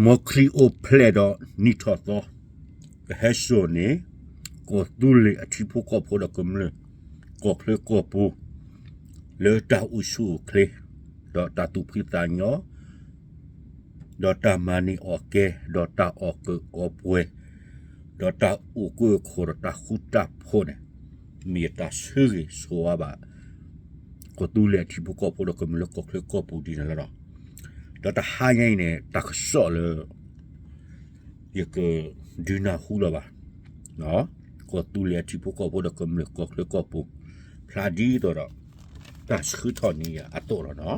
မ်ခရံာ်အိၣ်ဖျဲၣ်ဒီးနံၣ်ထီၣ်သီ, ကဟဲစိာ်န့ၢ် ကီၢ်သူလ့ၤအထံဖိကီၢ်ဖိဒီးကမျၢၢ် ကီၢ်ချၢကီၢ်ပူၤ လၢတၢ်အိၣ်ဆူၣ်အိၣ်ချ့, ဒီးတၢ်သူၣ်ဖှံသးညီ, ဒီးတၢ်မၤန့ၢ်အီၣ်ကဲ, ဒီးတၢ်အီၣ်ကၢအီပှဲၤ, ဒီးတၢ်အိၣ်ကအိၣ်ခိးဒီးတၢ်ဃူတၢ်ဖိးန့ၣ်, မ့ၢ်တၢ်ဆၢဂ့ၤဆိၣ်ဝါဘၣ် ကီၢ်သူလ့ၤအထံဖိကီၢ်ဖိဒီးကမျၢၢ်လၢကီၢ်ချၢကီၢ်ပူၤဒ်န့ၣ်လီၤ. ဒီးတဟါညါအံၤန့ၣ် တၢ်ကစီၣ်လၢ ယကဒုးနၢ်ဟူလီၤဘၣ်, ကီၢ်သူလ့ၤအထံဖိကီၢ်ဖိဒီးကမျၢၢ်ကီၢ်ချၢကီၢ်ပူၤ ဖျါဒ်သိးဒီး တၢ်ဆှၢထီၣ်န့ၢ်ယၤအသိးလီၤနီၤ.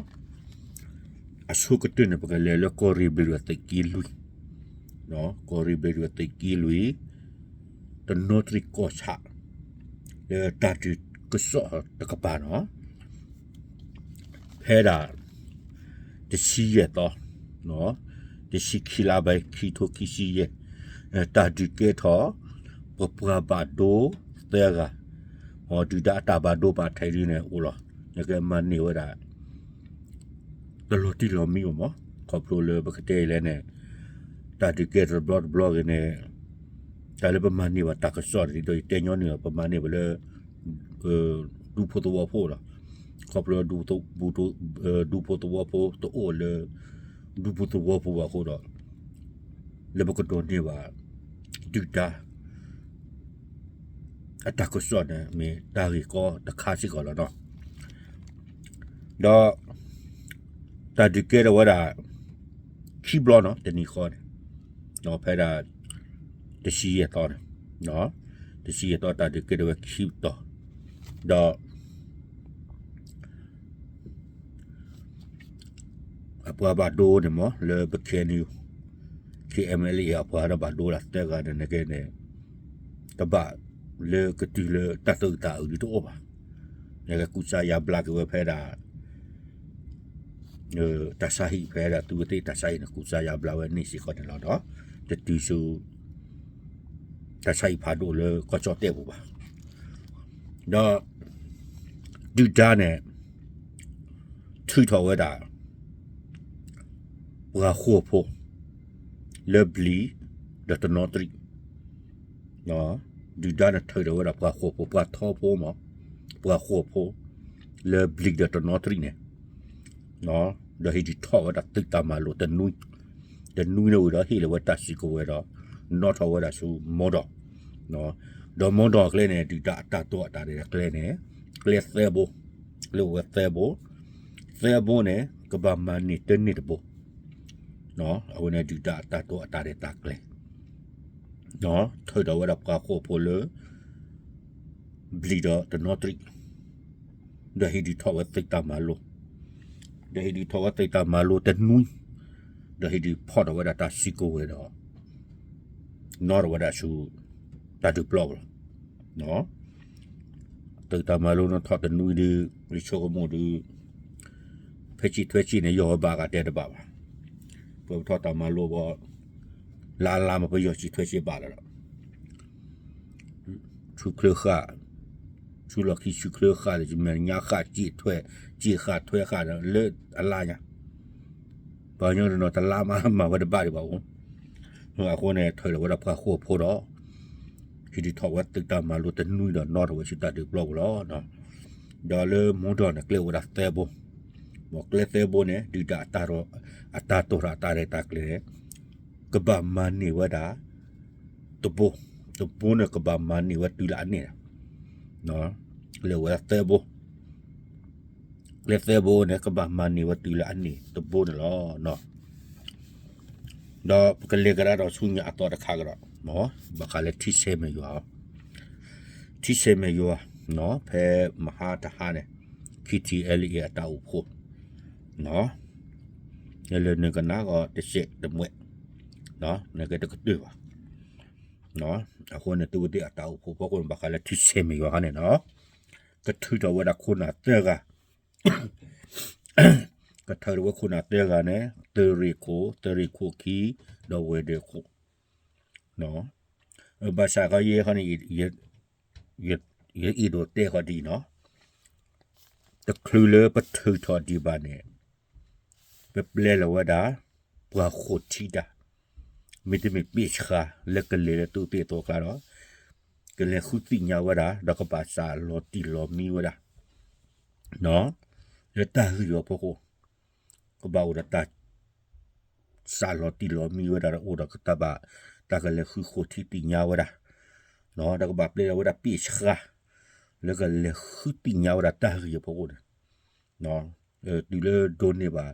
အဆိကတၢၢ်န့ၣ် ပကလဲၤလၢကီၢ်ရ့ၣ်ဘျ့ၣ်ဒိၣ်သုးက့လွံၢ်, ကီၢ်ရ့ၣ်ဘျ့ၣ်ဒိၣ်သုးက့လွံၢ်, တနီသရံၣ်ကီၢ်ဆၣ်, လၢတၢ်ဒုးကစီၣ်တကပၤနီၤ. ဖဲဒၣ် တဆံယဲၢ်သီ, တဆံခံလါဘဲ ခံထိခံဆံယဲၢ်, တၢ်ဒုးကဲထီၣ် ပပှၤဘၣ်ဒိသၢဂၤ, ဒုၣ်ဒါအတၢ်ဘၣ်ဒိဘၣ်ထံးဒ်န့ၣ်အိၣ်လီၤ. နကမၤန့ၢ်ဝဲဒၣ် တလီၤတံၢ်လီၤမံဘၣ်မး, ခီဖျိလၢပကတဲလဲၣ်န့ၣ်, တၢ်ဒုးကဲထီၣ်တဘျီတဘျီဂ့ၤန့ၣ်, တၢ်လၢပမၤန့ၢ်ဘၣ်တၢ်ကစီၣ်န့ၣ်ဒီး ယတဲညီနုၢ်လီၤ ပမၤန့ၢ်ဘၣ်လၢ ဒူဖိသဝီဖိလီၤ. ခီဖျိ ဒူဖိသဝီဖိတအိၣ်လၢ ဒူဖိသဝီဖိဘၣ်အဃိဒီး လၢပကဒိးန့ၢ်ဘၣ် ဒုၣ်ဒါ အတၢ်ကစီၣ်န့ၣ် မ့ၢ်တၢ်ဂ့ၢ်ကီတခါစ့ၢ်ကီးလီၤနီၤ. ဒီး တၢ်ဒုးကဲထီၣ်ဝဲဒၣ် ခံဘျီနီၤ တနံၤဃီန့ၣ်, ဖဲဒၣ် တဆံယဲၢ်သီန့ၣ်, တဆံယဲၢ်သီတၢ်ဒုးကဲထီၣ်ဝဲခံတီၤ, ဒီး အပှၤဘၣ်ဒိန့ၣ်မ့ၢ် လၢပ KNU KNLA အပှၤဒီးဘၣ်ဒိဒၣ်သၢဂၤန့ၣ် နကဲန့ၣ် တဘၣ်လၢကတုၤလၢတၢ်သူၣ်အုးသးအုးဒ်တအိၣ်ဘၣ်. နကကူစါယါဘျါက့ၤဝဲဖဲဒၣ် တၢ်ဆါဟံၣ်ဖဲဒၣ် သုဝဲသ့ၣ်တၢ်ဆါဟံၣ်န့ၣ် ကူစါယါဘျါဝဲန့ၣ်စ့ၢ်ကီးန့ၣ်လီၤဒီး တတုၤဆူ တၢ်ဆါဟံၣ်ဖးဒိၣ်လၢကီၢ်ကၠီၣ်တဲၣ်ပူၤဘၣ်. ဒီး ဒုၣ်ဒါန့ၣ် ထုးထီၣ်ဝဲဒၣ် ပှၤဃိာ်ဖိ လၢဘျံး ဒီးတနီသရံၣ် ဒုၣ်ဒါန့ၣ်ထုးထီၣ်ဝဲဒၣ်ပှၤဃိာ်ဖိ ပှၤထီဖိမး ပှၤဃိာ်ဖိ လၢဘျံးဒီးတနီသရံၣ်န့ၣ် ဒီးဟ့ၣ်ဒုးထီၣ်ဝဲဒၣ်သုးတၢ်မၤလိတနွံ တနွံန့ၣ်ဝံၤဒီးဟ့ၣ်လီၤဝဲတၢ်စုကဝဲၤဒီး နီၣ်ထီၣ်ဝဲဒၣ်ဆူမီဒီး ဒီးမီဒီးအကျဲန့ၣ် ဒုၣ်ဒါအတၢ်တိာ်အတၢ်ရဲၣ်အကျဲန့ၣ် ကျဲသၢဘိ လၢအိၣ်ဝဲသၢဘိ သၢဘိန့ၣ် ကဘၣ်မၤန့ၢ်တန့ၢ်တဘိ အဝဲန့ၣ်ဒုၣ်ဒါအတၢ်တိာ်အတၢ်ရဲၣ်တၢ်ကျဲၤ ထုးထီၣ်ဝဲဒၣ်ပှၤဃိာ်ဖိလၢ ဘျံးဒီးတနီသရံၣ် ဒီးဟ့ၣ်ဒုးထီၣ်ဝဲသုးတၢ်မၤလိ ဒီးဟ့ၣ်ဒုးထီၣ်ဝဲသုးတၢ်မၤလိတနွံ ဒီးဟ့ၣ်ဒုးဖီၣ်ထီၣ်ဝဲဒၣ်တၢ်စုကဝဲၤဒီး နီၣ်ထီၣ်ဝဲဒၣ်ဆူ တၢ်ဒုးပျီပူၤလီၤ. သုးတၢ်မၤလိနီၣ်ထီၣ်တနွံဒုး ယဆိကမိၣ်ဒုး ဖဲစံးထွဲစံးန့ၣ် ယီၤဝဲဘၣ်ဂၤတဲတဘၣ်ဘၣ်. ပှၤပထီၣ်တၢ်မၤလိဘီ လၢအလါမး ပယီၤစံးထွဲစံးဘၣ်လီၤဒီး ဆူချၢဃာ် ဆူလီၢ်ခံဆူချၢဃာ်ဒီး ယမဲာ်ညါဃာ်စံးထွဲ စံးဃာ်ထွဲဃာ်ဒီး လၢအလါညါ ပှၤကညီတနီၤတလါမး မၤဝဲတဘၣ်ဒံးဘၣ်အိၣ်. အဃိန့ၣ် ထုးထီၣ်ဝဲဒၣ်ပှၤဃိာ်ဖိဒီး ဟ့ၣ်ဒုးထီၣ်ဝဲသုးတၢ်မၤလိတနွံဒီး နီၣ်ထီၣ်ဝဲဆူတၢ်ဒုးပျီပူၤလီၤ. ဒီးလၢမီဒီးန့ၣ် ကျဲအိၣ်ဝဲဒၣ်သၢဘိ, မ်ကျဲသၢဘိန့ၣ် ဒုၣ်ဒါအတၢ်တိာ်ထီၣ်အတၢ်ရဲၣ်တၢ်ကျဲၤန့ၣ် ကဘၣ်မၤန့ၢ်ဝဲဒၣ် တဘိ, တဘိန့ၣ် ကဘၣ်မၤန့ၢ်ဝဲတုၤလၢအန့ၢ်, လၢဝဲဒၣ်သၢဘိ, ကျဲသၢဘိန့ၣ် ကဘၣ်မၤန့ၢ်ဝဲတုၤလၢအန့ၢ်တဘိန့ၣ်လီၤ. ဒီးပကလဲၤကဒါဒီးဆူညါအသီတခါကဒီး, ဘၣ်ဃးလၢထံဆဲးမဲာ်ယွၤ, ထံဆဲးမဲာ်ယွၤ, ဖဲမဟါတဟါန့ၣ် KTLA အတၢ်အိၣ်ဖှိၣ်, လၢနကနၣ်ဂီၤတစဲးတမှဲး, နကတကတၢၢ်ဘၣ်. အဃိန့ၣ် သုဝဲသ့ၣ်အတၢ်အိၣ်ဖှိၣ်ဖီခိၣ်န့ၣ် ဘၣ်ဃးလၢထံဆဲးမဲာ်ယွၤခါန့ၣ်နီၤ, ကထုးထီၣ်ဝဲဒၣ်ခိၣ်နၢ်သၢဂၤ, ကထုးထီၣ်ဝဲခိၣ်နၢ်သၢဂၤန့ၣ် သုးရ့ၣ်ခိၣ်, သုးရ့ၣ်ခိၣ်ခံ, ဒီးဝဲၤဒၢးခိၣ်, ဘၣ်ဆၣ်ခီယဲခီန့ၣ် ယအဲၣ်ဒိးတဲဃီဒ်အံၤနီၤ, တချုးလၢပထုးထီၣ်ဒံးဘၣ်န့ၣ် ပပျဲလီၤဝဲဒၣ် ပှၤဃိာ်ထံတၢ် မ့တမ့ၢ်ပ့ၢ်ဆှါလၢကလဲၤလၢသုးသ့ၣ်အကျါဒီး ကလဲၤဃုသ့ၣ်ညါဝဲဒၣ် ဒီးကဘၣ်စးလီၤတံၢ်လီၤမံဝဲဒၣ် လၢတၢ်ဂ့ၢ်အဖီခိၣ် ကဘၣ်အိၣ်ဒီးတၢ် စးလီၤတံၢ်လီၤမံဝဲဒၣ်ဒီးအိၣ်ဒီးကတၢ်ဘၣ် တၢ်ကလဲၤဃုဃိထံသ့ၣ်ညါဝဲဒၣ် ဒီးကဘၣ်ပျဲလီၤဝဲဒၣ်ပ့ၢ်ဆှါ လၢကလဲၤဃုသ့ၣ်ညါဝဲဒၣ်တၢ်ဂ့ၢ်အဖီခိၣ်န့ၣ် တုၤလၢဒိးန့ၢ်ဘၣ်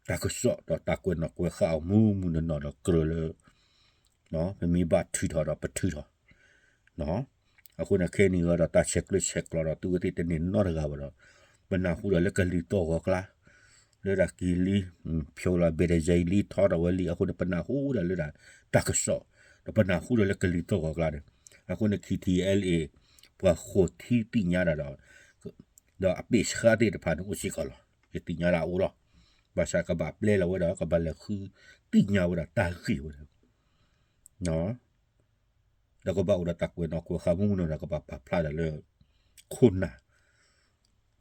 တၢ်ကစီၣ်ဒီးတၢ်ကွဲးနီၣ်ကွဲးဃါအီၤမူမူနီၢ်နီၢ်ဒီးကြၢးလၢ ပမ့ၢ်ဘၣ်ထုးထီၣ်ဒီးပထုးထီၣ် အဃိန့ၣ်ခဲအံၤန့ၣ်ဒီးတၢ်ဆဲးကျၢဆဲးကျိးဒီးသုဝဲသ့ၣ်တန့ၢ်နီတဂၤဘၣ်ဒီး ပနၢ်ဟူဒီးလၢကလံၤသီၣ်ဂီၤကျါ လၢဒၣ်က့ၤလံ ဖျိလီၤဘဲၣ်ဒၣ်ယံၤလံထီထီၣ်ဝဲလံ အဃိန့ၣ် ပနၢ်ဟူဒၣ်လၢဒၣ်တၢ်ကစီၣ် ဒီးပနၢ်ဟူဒီးလၢကလံၤသီၣ်ဂီၤကျါန့ၣ် အဃိန့ၣ် ခံထံအဲလ်အ့ ပှၤဃိထံသ့ၣ်ညါဒၣ်ဒီး ဒီးအပ့ၢ်ဆှါသ့ၣ်တဖၣ်န့ၣ်အိၣ်စ့ၢ်ကီးလီၤ ယသ့ၣ်ညါလၢအအိၣ်လီၤ ဘၣ်ဆၣ်ကဘၣ်ပျဲလီၤဝဲဒီး ကဘၣ်လဲၤဃုသ့ၣ်ညါဝဲဒၣ်တၢ်ဂ့ၢ်ဝဲဒၣ် ဒီးကဘၣ်အိၣ်ဒီးတၢ်ကွဲးနီၣ်ကွဲးဃါမူမူနီၢ်နီၢ်ဒီး ကဘၣ်ပာ်ဖျါဒီးလၢ ခိၣ်နၢ်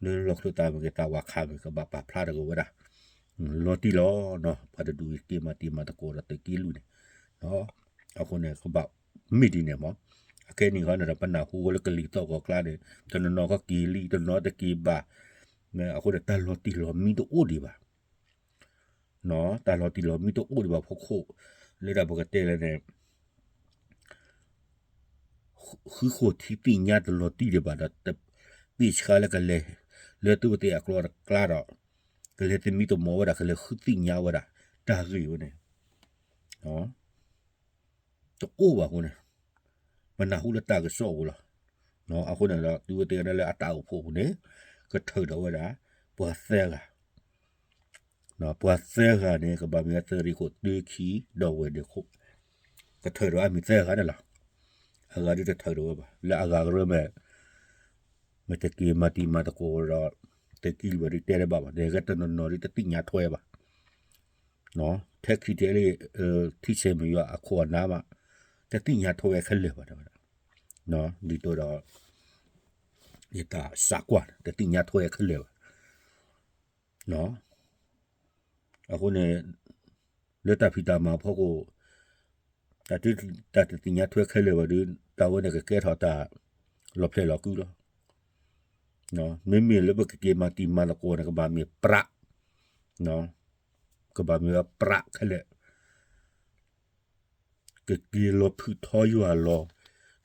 လၢလီၢ်ချၢသးမ့ၢ်ဂ့ၤ သးဝၤခးမ့ၢ်ဂ့ၤ ကဘၣ်ပာ်ဖျါတဂ့ၤဝဲဒၣ် လီၤတံၢ်လီၤနီၢ် ပှၤတဒူၣ်အံၤက့ၤမၤတံၤမၤသကိးဒီးသုးက့လွံၢ်န့ၣ် အဃိန့ၣ် ကဘၣ်မ့ၢ်ဒ်န့ၣ်မး အခဲအံၤန့ၣ်ဃီန့ၣ်ဒီး ပနၢ်ဟူဝဲလၢကလံၤသီၣ်ဂီၤကျါန့ၣ် တနီၤနီၤကက့ၤလံ တနီၤတက့ၤဘၣ် အဃိန့ၣ် တၢ်လီၤတံၢ်လီၤမံတအိၣ်ဒံးဘၣ် တၢ်လီၤတံၢ်လီၤမံတအိၣ်ဒံးဘၣ်ဖီခိၣ် လၢဒၣ်ပကတဲလၢန့ၣ် ဃုဃိထံသ့ၣ်ညါတလီၤတံၢ်ဒံးဘၣ်ဒီး ပ့ၢ်ဆှါလၢကလဲၤ လၢသုဝဲသ့ၣ်အကျါတကျါဒီး ကလဲၤသမံသမိးဝဲဒၣ် ကလဲၤဃုသ့ၣ်ညါဝဲဒၣ် တၢ်ဂ့ၢ်ဝဲန့ၣ် တအိၣ်ဘၣ်အဃိန့ၣ် ပနၢ်ဟူလၢတၢ်ကစီၣ်အပူၤလီၤ. အဃိန့ၣ်ဒီး သုဝဲသ့ၣ်န့ၣ်လၢအတၢ်အိၣ်ဖှိၣ်အပူၤန့ၣ် ကထုးထီၣ်ဝဲဒၣ် ပှၤသၢဂၤ ပှၤသၢဂၤန့ၣ် ကဘၣ်မ့ၢ်ဝဲသုးရ့ၣ်ခိၣ်သုခံ ဒီးဝဲၤဒ့ခိၣ် ကထုးထီၣ်အမ့ၢ်သၢဂၤန့ၣ်လီၤ. အဂၤဒုးတထုးထီၣ်ဝဲဘၣ် လၢအဂၤကရၢမ့ၢ် မ့ၢ်တက့ၤမၤတံၤမၤသကိးဒီး သုးက့လွံၢ်ဘၣ်ဒုးတဲတဘၣ်ဘၣ် ဒီးကဲတနီၤနီၤဒုးတသ့ၣ်ညါထွဲဘၣ် ထဲခံထံအဲလ့ၣ် ထံဆဲးမုၢ်ယွၤအခိၣ်အနၢ်မး တသ့ၣ်ညါထွဲဝဲခဲလၢာ်ဘၣ်တဲဝဲဒၣ် ဒ်သိးဒီး ယတၢ်စးကွၢ်န့ၣ် တသ့ၣ်ညါထွဲခဲလၢာ်ဘၣ် အဃိန့ၣ် လၢတၢ်ဖံးတၢ်မၤအဖီခိၣ် တၢ်တသ့ၣ်ညါထွဲခဲလၢာ်ဘၣ်ဒီး တၢ်ဝဲန့ၣ်ကကဲထီၣ်တၢ်လီၤဖျဲၣ်လီၤကုလီၤ. မ့မ့ၢ်လၢပကက့ၤမၤတံၤမၤသကိးန့ၣ် ကဘၣ်မ့ၢ်ပြး ကဘၣ်မ့ၢ်ဝဲပြးခဲလၢာ် ကက့ၤလီၤဖုးထီယွၤလီၤ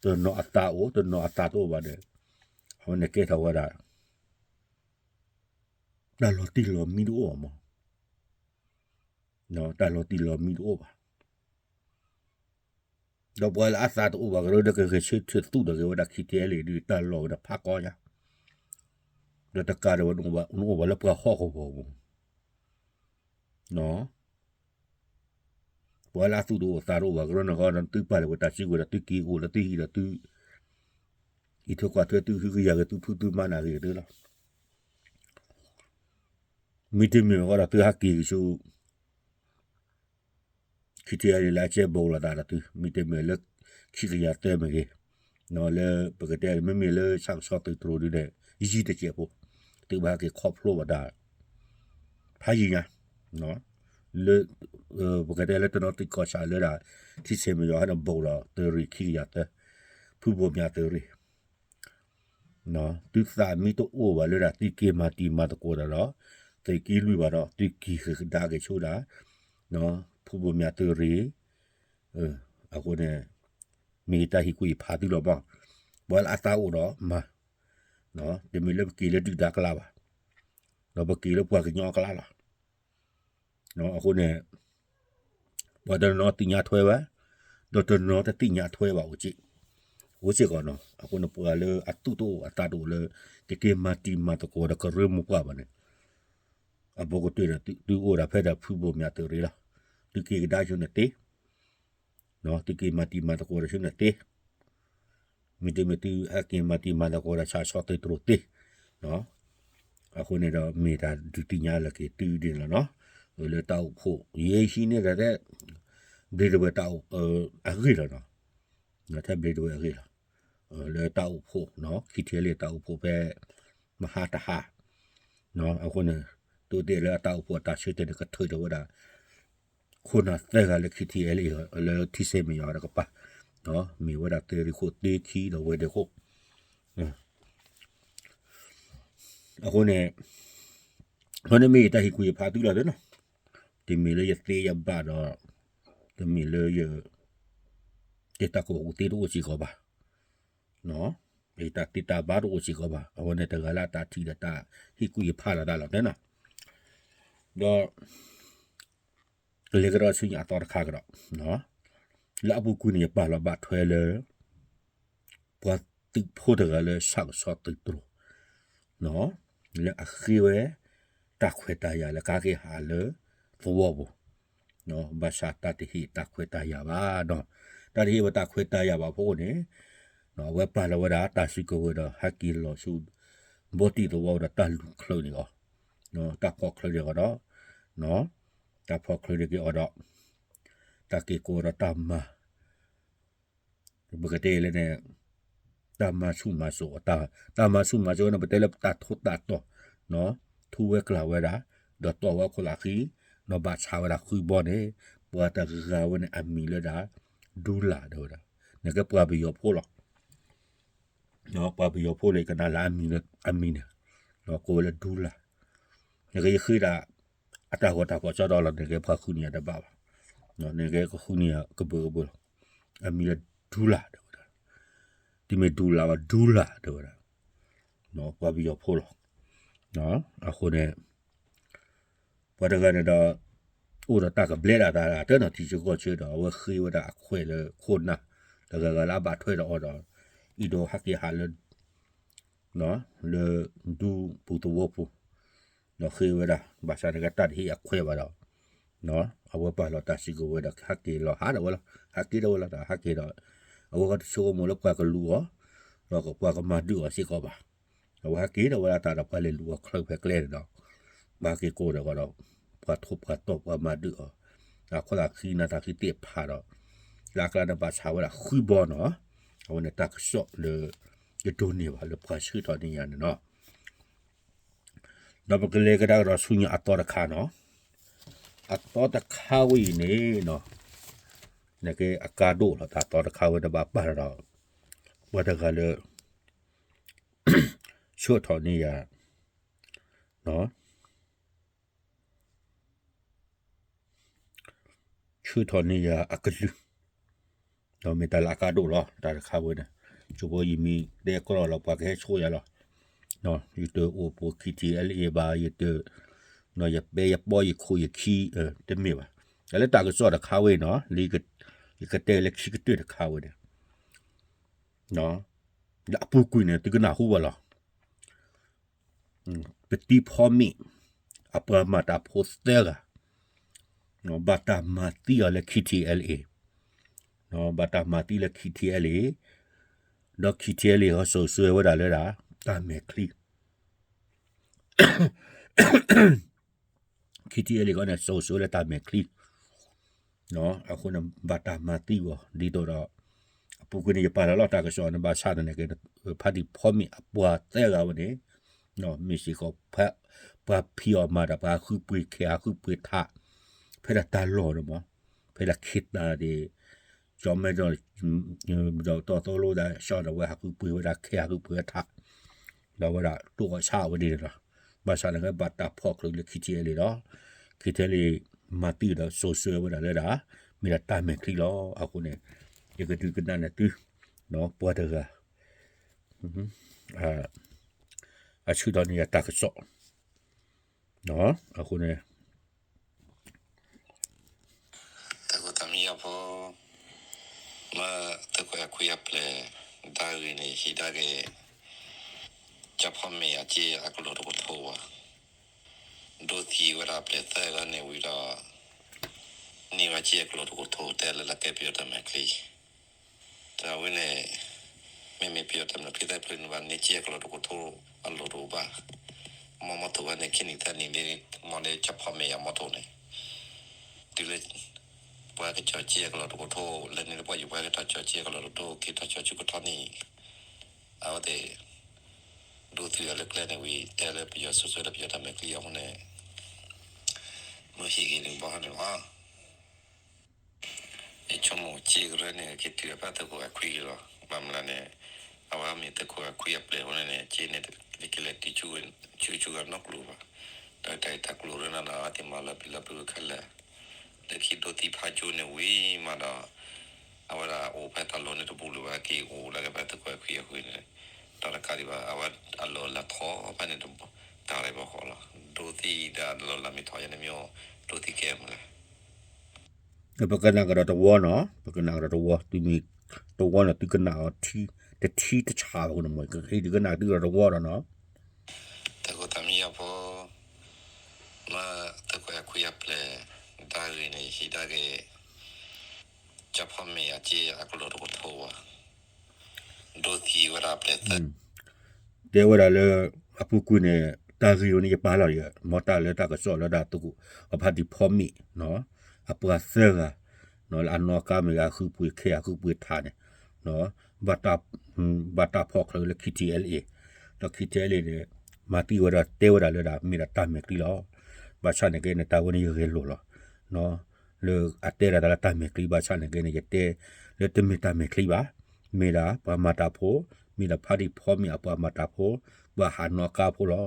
တနီၤအသးအိၣ် တနီၤအသးတအိၣ်ဘၣ်ဒီး အဝဲန့ၣ်ကဲထီၣ်ဝဲဒၣ် တၢ်လီၤတံၢ်လီၤမံတအိၣ်ဘၣ်မး တၢ်လီၤတံၢ်လီၤမံတအိၣ်ဘၣ် ဒီးပှၤလၢအသးတအိၣ်ဘၣ်ကရၢဒီး ကဂဲၤဆၢထၢၣ်သူၣ်ဒီးဂ့ၤဝဲဒၣ် ခံထံအဲလ့ၣ်ဒုး တၢ်လီၢ်ဝဲဒၣ်ဖးကီညါ ဒီးတကးဒံးဝဲ နအိၣ်ဘၣ်လၢပှၤဟီၣ်ကဝီၤပူၤ ပှၤလၢအသူၣ်တအိၣ်သးတအိၣ်ဘၣ်ကရၢန့ၣ်ဃီဒီး သုပာ်လၢပတၢ်စုကဝဲၤဒီး သုက့ၤအိၣ်လၢသုဟံၣ်ဒီးသု အံးထွဲကွၢ်ထွဲသုဟုကယာ်ဂ့ၤ သုဖုသုမါနၤဂ့ၤကတၢၢ်လီၤ. မ့တမ့ၢ်ဃီဒီး သုဟးက့ၤကဆူ ခံထံအဲလ့ၣ်လၢအကဲဘိးလိာ်သးဒီးသု မ့တမ့ၢ်လၢ ခံကယၤသၢမ့ၢ်ဂ့ၤ လၢပကတဲမ့မ့ၢ်လၢဆၣ်ကဆီသုးတြိၤဒုးန့ၣ် ယံာ်တစဲးဖိ သုဘၣ်ဟဲက့ၤခီဖျိဘၣ်တၢ် ဖးယံာ်ညါ လၢ ပကတဲလၢတနီၤသံၣ်ကီၢ်ဆၣ်လၢဒၣ် ထံဆဲးမုၢ်ယွၤဟဲန့ၣ်ဘိးဒီးသုးရ့ၣ်ခံကယၤသၢ ဖုဘိၣ်မၠးသုးရ့ၣ် သုသးမံတအိၣ်ဘၣ်လၢဒၣ် သုက့ၤမၤတံၤမၤသကိးတၢ်ဒီး သုးက့လွံၢ်ဘၣ်ဒီး သုက့ၤဃ့ၢ်ကဒါက့ၤဆိဒၣ် ဖုဘိၣ်မၠးသုးရ့ၣ် အဃိန့ၣ် မ့ၢ်တၢ်ဟ့ၣ်ကူၣ်ဟ့ၣ်ဖးသုလီၤမး ပှၤလၢအသးအိၣ်ဒီးမၤ တမ့ၢ်လၢပက့ၤလၢဒုၣ်ဒါကျါဘၣ် ဒီးပက့ၤလၢပှၤကညီအကျါလီၤ. အဃိန့ၣ် ပှၤတနီၤသ့ၣ်ညါထွဲဝဲ ဒီးတနီၤတသ့ၣ်ညါထွဲဘၣ်အိၣ်စ့ၢ် အိၣ်စ့ၢ်ကီးနီၤ အဃိန့ၣ် ပှၤလၢအသူၣ်တအိၣ်အသးတအိၣ်လၢ ကက့ၤမၤတံၤမၤသကိးဒီးကရၢမိၢ်ပှၢ်ဘၣ်န့ၣ် အဘူးကတၢၢ်ဒီး သုအိၣ်ဒၣ်ဖဲဒၣ်ဖုဘိၣ်မၠးသုးရ့ၣ်လီၤ. သုက့ၤကဒါဆူန့ၣ်သ့ သုက့ၤမၤတံၤမၤသကိးဒီးဆူန့ၣ်သ့ မ့တမ့ၢ်သုဟဲက့ၤမၤတံၤမၤသကိးဒီးဆၣ်ဆီသုးတြိၤသ့ အဃိန့ၣ်ဒီး မ့ၢ်တၢ်ဒုးသ့ၣ်ညါလီၤက့ၤသုဒ်န့ၣ်လီၤနီၤ. လၢတၢ်အိၣ်ဖှိၣ် ယဲဟံးန့ၢ်ဒၣ်ထဲ ဘျ့ဒဝဲၢ်တၢ်အိၣ် အဂ့ၢ်လီၤနီၤ. ထဲဘျ့ဒဝဲၢ်အဂ့ၢ်လီၤ. လၢတၢ်အိၣ်ဖှိၣ် ခံထံလ့ၣ်တၢ်အိၣ်ဖှိၣ်ဖဲ မဟါတဟါ အဃိန့ၣ် သုးသ့ၣ်လၢအတၢ်အိၣ်ဖှိၣ်အတၢ်ဆၢတဲာ်န့ၣ် ကထုးထီၣ်ဝဲဒၣ် ခိၣ်နၢ်သၢဂၤလၢ ခံထံအဲလ်အ့ လၢထံဆဲးမဲာ်ယီၤတကပၤ, မ့ၢ်ဝဲဒၣ်သုးရ့ၣ်ခိၣ်သ့ခံဒီးဝဲၤဒ့ခိၣ်, အဃိန့ၣ်, အဃိန့ၣ်မ့ၢ်ယတၢ်ဟ့ၣ်ကူၣ်ယဖးသုလီၤသ့နီၤ, တမ့ၢ်လၢယသ့ယဘၣ်ဒီး, တမ့ၢ်လၢယ, တၢ်ကူၣ်ဘၣ်ကူၣ်သ့တအိၣ်စ့ၢ်ကီးဘၣ်, ယတၢ်သ့တၢ်ဘၣ်တအိၣ်စ့ၢ်ကီးဘၣ်, အဝဲန့ၣ်တဂၤလၢအတၢ်ထံၣ်ဒီးတၢ်ဟ့ၣ်ကူၣ်ယဖးလီၤသးလီၤသ့နီၤ, ဒီး ကလဲၤကဒီးဆူညါအသီတခါကဒီး, လၢအပူၤကွံာ်န့ၣ် ယပာ်လီၤဘၣ်ထွဲလၢ ပှၤသုးဖိတဂၤလၢဆၣ်ကဆီသုးတြိၤ, လၢအဃ့ဝဲ တၢ်ခွဲးတၢ်ယာ်လၢကဟဲက့ၤဟးလၢသဝီပူၤ, ဘၣ်ဆၣ်တၢ်တဟ့ၣ်တၢ်ခွဲးတၢ်ယာ်ဘၣ်ဒီး, တၢ်တဟ့ၣ်ဝဲတၢ်ခွဲးတၢ်ယာ်ဘၣ်အဖီခိၣ်န့ၣ်, အဝဲပာ်လီၤဝဲဒၣ်တၢ်စုကဝဲၤဒီး ဟဲက့ၤလီၤဆူ ဘီတံၢ်သဝီဒီးတၢ်လူၤချုးန့ၢ်အီၤ, တၢ်ဖီၣ်ချုးန့ၢ်အီၤဒီး, တၢ်ဖီၣ်ချုးန့ၢ်က့ၤအီၤဒီး, တၢ်က့ၤကိးဒီးတၢ်မၤ ပကတဲလၢန့ၣ်, တၢ်မၤဆူၣ်မၤစိး, တၢ်မၤဆူၣ်မၤစိးန့ၣ် ပတဲလၢတၢ်ထူးတၢ်တီၤ, ထူဝဲကျၢ်ဝဲဒၣ်, ဒီးတီၢ်ဝဲခိၣ်လၢဃံ, ဒီးဘၣ်ဆါဝဲဒၣ်ဃုဘီန့ၣ်, ပှၤတဂၤဝဲန့ၣ်အမံၤလၢဒၣ်, ဒူလၣ်တဲဝဲဒၣ်, နကဲပှၤပယီၤဖိလီၤ. ပှၤပယီၤဖိလၢကနၣ်လၢအမံၤန့ၣ်, ကိးဝဲလၢဒူလၣ်, နကဲယဃ့ဒၣ် အတၢ်ဂီၤတၢ်ဖီၣ်ကၠီဒီးလီၤ နကဲပှၤဃုန့ၢ်ယၤတဘၣ်ဘၣ်, နကဲကဃုန့ၢ်ယၤကဘၢကဘၢလီၤ, အမံၤလၢဒူလၣ်တဲဝဲဒၣ်, တမ့ၢ်ဒူလၣ်ဘၣ် ဒူလၣ်တဲဝဲဒၣ်, ပှၤပယီၤဖိလီၤ. အဃိန့ၣ် ပှၤတဂၤန့ၣ်ဒီး အိၣ်ဒီးတၢ်ကဘျဲးဒၣ်တၢ်တၢ်နီၤ ထံဆၢကီၢ်ဆၢဒီး အဝဲဃ့ဝဲဒၣ်အခွဲးလၢခိၣ်နၢ် တဂၤဂၤလၢအဘၣ်ထွဲဒီးအီၤဒီး အံၤဒီးဟဲက့ၤဟးလၢ လၢဒူပူၤသဝီပူၤ ဒီးဃ့ဝဲဒၣ် ဘၣ်ဆၣ်န့ၣ်ကဲတၢ်တဟ့ၣ်အခွဲးဘၣ်ဒီး အဝဲပာ်လီၤတၢ်စုကဝဲၤဒီး ဟဲက့ၤလီၤဟးဒၣ်ဝဲလီၤ ဟဲက့ၤဒၣ်ဝဲလီၤ တၢ်ဟဲက့ၤဒီး အဝဲကတဆိကမိၣ်လၢပှၤကလူၤအီၤ ဒီးပှၤကမၤဒုးအီၤစ့ၢ်ကီးဘၣ်. အဝဲဟဲက့ၤဒၣ်ဝဲဒၣ်တၢ်ဒီးပှၤလဲၤလူၤအီၤချုးဖဲကျဲန့ၣ်ဒီး ပှၤက့ၤကိးဒီးဒီး ပှၤထိၣ်ပှၤတီၢ်ပှၤမၤဒုးအီၤ အခိၣ်သးခံနၤသးခံသ့ၣ်ဖးဒီး လၢအကျါန့ၣ်ဘၣ်ဆါဝဲဒၣ်ဃုဘီနီၤ အဝဲန့ၣ်တၢ်ကစီၣ်လၢ ယဒိးန့ၢ်ဘၣ်လၢပှၤဆှၢထီၣ်န့ၢ်ယၤန့ၣ်နီၤ. ဒီးပကလဲၤကဒါကဒီးဆူညါအသီတခါနီၤ. အသီတခါဝဲအံၤန့ၣ်နီၤ နကဲအကါဒိၣ်လီၤ တၢ်သီတခါဝဲန့ၣ်ဘၣ်ပာ်လီၤဒီး ပှၤတဂၤလၢ ဆှၢထီၣ်န့ၢ်ယၤ ဆှၢထီၣ်န့ၢ်ယၤအကလုၢ် ဒီးမ့ၢ်တၢ်လၢအကါဒိၣ်လီၤ တၢ်တခါဝဲန့ၣ် ဆိဖိယမံၤတဲကြီလီၤ ပှၤကဟဲဆိယၤလီၤ. ယတအိၣ်ပိာ် ခံထံၣ် အဲလ်အ့ ဘၣ် ယတ ယပဲယပီယခိၣ်ယခံ တမ့ၢ်ဘၣ်. တၢ်လၢတၢ်ကစီၣ်တခါဝဲနီၤ လၢယကတဲလၢခံကတၢၢ်တခါဝဲန့ၣ် လၢအပူၤကွံာ်န့ၣ် သုကနၢ်ဟူဘၣ်လီၤ. ပတံၤဖီမ့ၣ် အပှၤမၤတၢ်ဖိသၢဂၤ ဘၣ်တၢ်မၤသံအီၤလၢ ခံထံၣ် အဲလ်အ့ ဘၣ်တၢ်မၤသံလၢ ခံထံၣ် အဲလ်အ့ ဒီး ခံထံၣ် အဲလ်အ့ ဟီစိၤဆှၢဝဲဒၣ်လၢဒၣ် တၢ်မဲာ်ချံ ခံထံၣ် အဲလ်အ့ ဃီန့ၣ် စိၤဆှၢလၢတၢ်မဲာ်ချံ အဃိန့ၣ် ဘၣ်တၢ်မၤသံအီၤ ဒ်သိးဒီး အပူၤကွံာ်န့ၣ် ယပာ်လီၤလီၤတၢ်ကစီၣ်န့ၣ် ဘၣ်ဆၣ်သနာ်က့ ဖါတံၤဖီမ့ၣ်အပှၤသၢဂၤဝဲန့ၣ် မ့ၢ်စ့ၢ်ကီး ပှၤဖံးအီၣ်မၤတၢ် ပှၤဟးဃုပှ့ၤခဲ ဟးဃုပှ့ၤထး ဖဲဒၣ်တၢ်လီၢ်န့ၣ်မး ဖဲဒၣ်ခ့တၢ်ဒ့ၣ် ကၠီမဲဒီး ဒီးတီသိလိဒၣ် ကၠီဒီးဝဲဟးဃုပှ့ၤဝဲဒၣ်ခဲ ဟးဃုပှ့ၤဝဲထး ဒီးဝဲဒၣ်တိၢ်အီၣ်ဆါအဝဲန့ၣ်လီၤ. ဘၣ်ဆၣ်သနာ်က့ ဘၣ်တၢ်ဖီၣ်ချုးလၢ ခံထံၣ် အဲလ်အ့ ဒီး ခံထံၣ် အဲလ်အ့ မၤသံဒီး စိၤဆှၢဝဲဒၣ်လၢဒၣ် မ့ၢ်ဒၣ်တၢ်မဲာ်ချံလီၤ. အဃိန့ၣ် ယကဒုးကနၣ်န့ၢ်သု ပှၤတဂၤ အဆၢထီၣ်န့ၢ်ယၤတၢ်ကစီၣ် အဃိန့ၣ် တၢ်ကိၢ်တၢ်မံယၤဖိ မ့ၢ်သုးခိၣ်အဲၣ်ခွံအပျဲၢ် ဒၣ်ဂ့ၤန့ၣ် ဟံးဒၣ်က့ၤ ကၠီဖီမ့ၢ်အက့ၢ်အကလိၤတကထိဘၣ် ဒိးသံဝဲဒၣ်အပျဲၢ်သၢဂၤန့ၣ်ဝံၤဒီး န့ၢ်ဝဲက့ၢ်အကလိၤတကထိ တဲလၢလၢကဲပယီၤတၢ်မဲာ်ချံ တၢ်ဝဲန့ၣ် မ့မ့ၢ်ပယီၤတၢ်မဲာ်ချံသၢဖျၢၣ်န့ၣ်ဘၣ် န့ၢ်က့ၢ်အကလိၤတကထိအလိၤတအိၣ်ဘၣ်. မ့ၢ်မီထိၣ်ဝဲန့ၣ် ခံနံၣ်သၢနံၣ်လံ မ့ၢ်လၢကၠီဖီမ့ၢ်အမီထိၣ်န့ၣ် တုၤလၢ ပှၤကကၠီၤက့ၢ်အကလိၤတကထိ လၢန့ၣ်တပှၢ်ယူၤပှၤကထီၣ်ကၠီၤက့ၢ်အကလိၤတကထိ က့ၤထီၣ်ကၠီၤဆူကထီၣ်နံၣ် အဝဲသ့ၣ် ဒိးသံအီၤလၢကျဲန့ၣ်ဝံၤ တဲလၢပယီၤစိၤဆှၢလၢပယီၤတၢ်မဲာ်ချံအဃိန့ၣ် မ့ၢ်ဟံးဂ့ၤန့ၣ်ဘၣ်ဟီန့ၣ်လီၤ. ယဆိကမိၣ်စ့ကရၢန့ၣ် က့ၤတုၤအဖဲသုးခိၣ်အခွံက့ၤလီၤ. ဘၣ်မနုၤလဲၣ်န့ၣ် အဝဲမ့ၢ်သုးခိၣ်အခွံအပျဲၢ်အဃိန့ၣ် စ့န့ၣ် တက့ၤလဲၤတုၤဆူကဆူကဆူကနီၢ်ကျိၤဘၣ်. ဒီးတၢ်ဂ့ၢ်တၢ်ကျိၤရၢန့ၣ်ဒီး အဝဲသ့ၣ်မၤလီၤပျံၤလီၤဖုးခဲလၢာ် လၢခံဒိသံဖးကၠိန့ၣ်ဝံၤမးဒီး အဝဲဒၣ်အိၣ်ဖဲတၢ်လီၢ်န့ၣ်တပူၤလၢၤဘၣ် က့ၤအိၣ်ဒၣ်က့ၤဖဲသုးခိၣ်အခွံအဃုာ်န့ၣ် တၢ်တကးဒံးဘၣ် အဝဲအလီၢ်လၢ်ထီၣ်ဖဲန့ၣ် တၢ်ရဲၣ်ဘၣ်ဃီလီၤ. ဒိသံဒီးအလီၢ်လၢ်မ့ၢ်ထီၣ်ယၤန့ၣ်မ့ၢ်အိၣ် ဒိသံကဲမုၢ်လဲၣ် ပကနၣ်ကဒီးတဝီနီၤ, ပကနၣ်ကဒီးတဝီ, တုၤမ့ၢ်တဝီန့ၣ် သုကနၣ်အီၤတထံတဆးဘၣ်အဃိန့ၣ် မ့ၢ်ကဟ့ၣ်ဒုးကနၣ်သုကဒီးတဝီဒီးနီၤ. သုးခိၣ်သးမံယီၤဖိ, မ့ၢ်သုးခိၣ်အခွံအပျဲၢ် တၢ်ဂ့ၢ်န့ၣ် ဟ့ၣ်ဒၣ်က့ၤ ကၠီဖီမ့ၢ်အစ့အကလီၢ်တကထိဘၣ်, ဒိသံဝဲဒၣ်အပျဲၢ်သၢ တဲဝဲဒၣ်လၢ အပူၤကွံာ်န့ၣ် တၢ်ဂ့ၢ်ဝဲန့ၣ် ယပာ်လီၤဒီး မ်တၢ်လၢတၢ်ကစီၣ်လၢဒၣ်သုးခိၣ် အဖါတံၢ်ဖီမ့ၢ် အပှၤသၢဂၤ လၢအနီၢ်ကါမ့ၢ်ဂ့ၤ အဃုပှ့ၤခဲ အဃုပှ့ၤထးန့ၣ် ဘၣ်တၢ်ဖီၣ်ချၢလၢ ခံထံအဲလ်အ့ၣ် ဒီး ခံထံအဲလ်အ့ၣ် န့ၣ် မၤသံဝဲဒၣ် တဲဝဲဒၣ်လၢဒၣ် မ့ၢ်ဒၣ်တၢ်မဲာ်ချံလီၤ. ဘၣ်ဆၣ်န့ၣ်က့န့ၣ် တၢ်ဝဲန့ၣ်ယဂဲၤလိာ်လီၤ လၢအတဲဒၣ်တၢ်လၢတၢ်မဲာ်ချံ ဘၣ်ဆၣ်န့ၣ်က့န့ၣ် ယတဲလၢတမ့ၢ်တၢ်မဲာ်ချံဘၣ်, မ့ၢ်ဒၣ်ပှၤမၤတၢ်ဖိ, မ့ၢ်ဒၣ်ဖါတံၢ်ဖီမ့ၢ်အပှၤမၤတၢ်ဖိ, ပှၤဟးနီၢ်ကါဖိလီၤ.